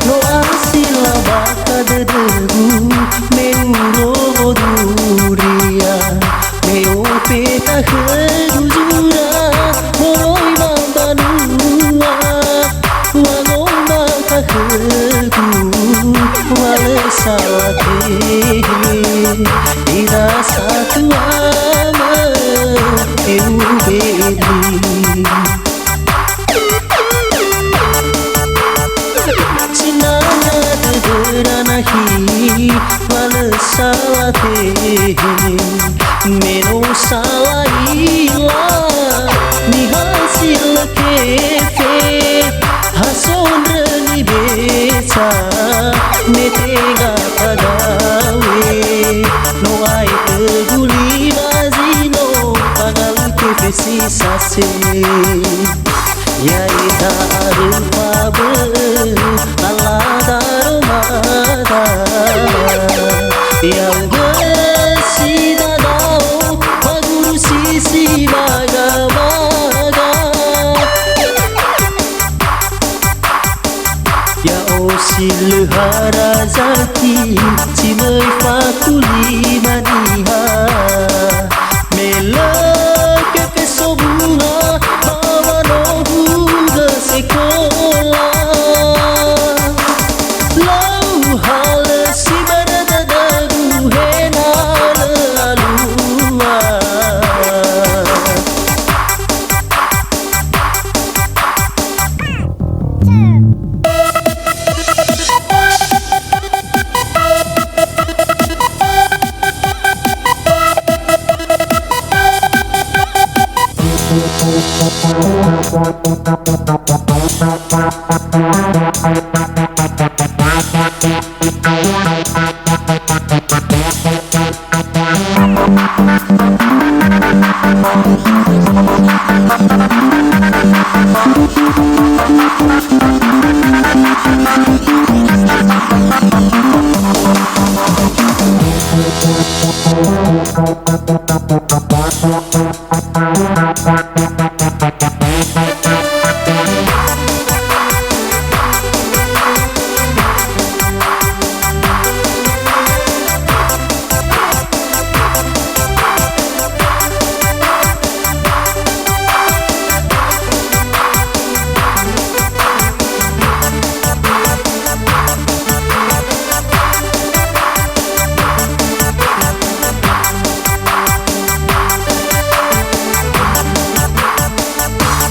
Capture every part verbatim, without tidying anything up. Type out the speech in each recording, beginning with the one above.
No asila bakha dödögu me urowo duria, me ofeta khögu zura moroi ba mbanua, wangombakha'ögu wa lö sala tehe, ira satuamö eubeli. Sinanga dödöra nahi wa lö sala tehe, me no sala ila niha si lö kefe, ha so ndröni beca me tenga fadawe, no aetu guli ba zi no fangalui kefe si sase. Ya'ita aröfa bö'ö ala daromada. Ya'ugö si dadao, ba guru si si baga-baga. Ya'o si lö harazaki, si möi fakuli ba niha. Me lö kefe sobua, ba wanohugö sekola. Lau halö si börö dödögu he na lö alua.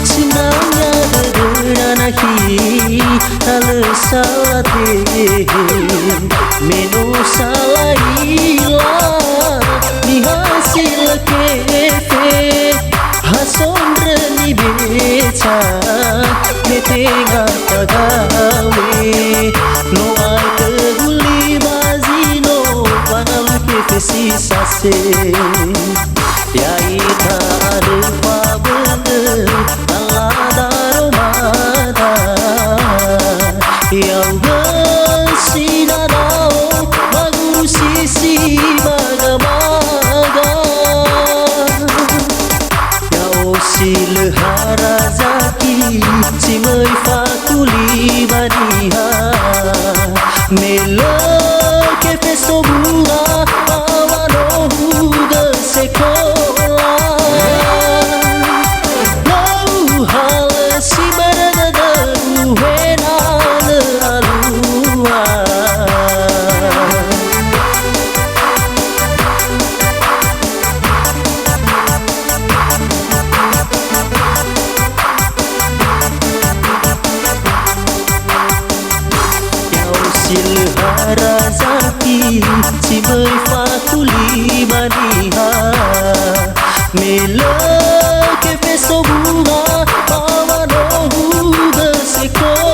Sinanga dödöra nahi, na lö sala tehe, me no sala ila, niha si lö kefe, ha so ndröni beca, me tenga fadawe, no aetu guli ba zi no fangalui kefe si sase. Ya'ita aröfa bö'ö ala daromada. Ya'ugö si dadao, ba guru si si baga-baga. Ya'o si lö harazaki, si möi fakuli ba niha. Me lö kefe sobua, ba wanohugö sekola. Lau halö si börö dödögu he na Lö hara zaki si möi fakuli ba niha. Me lö kefeso buha ba wanohu döseko.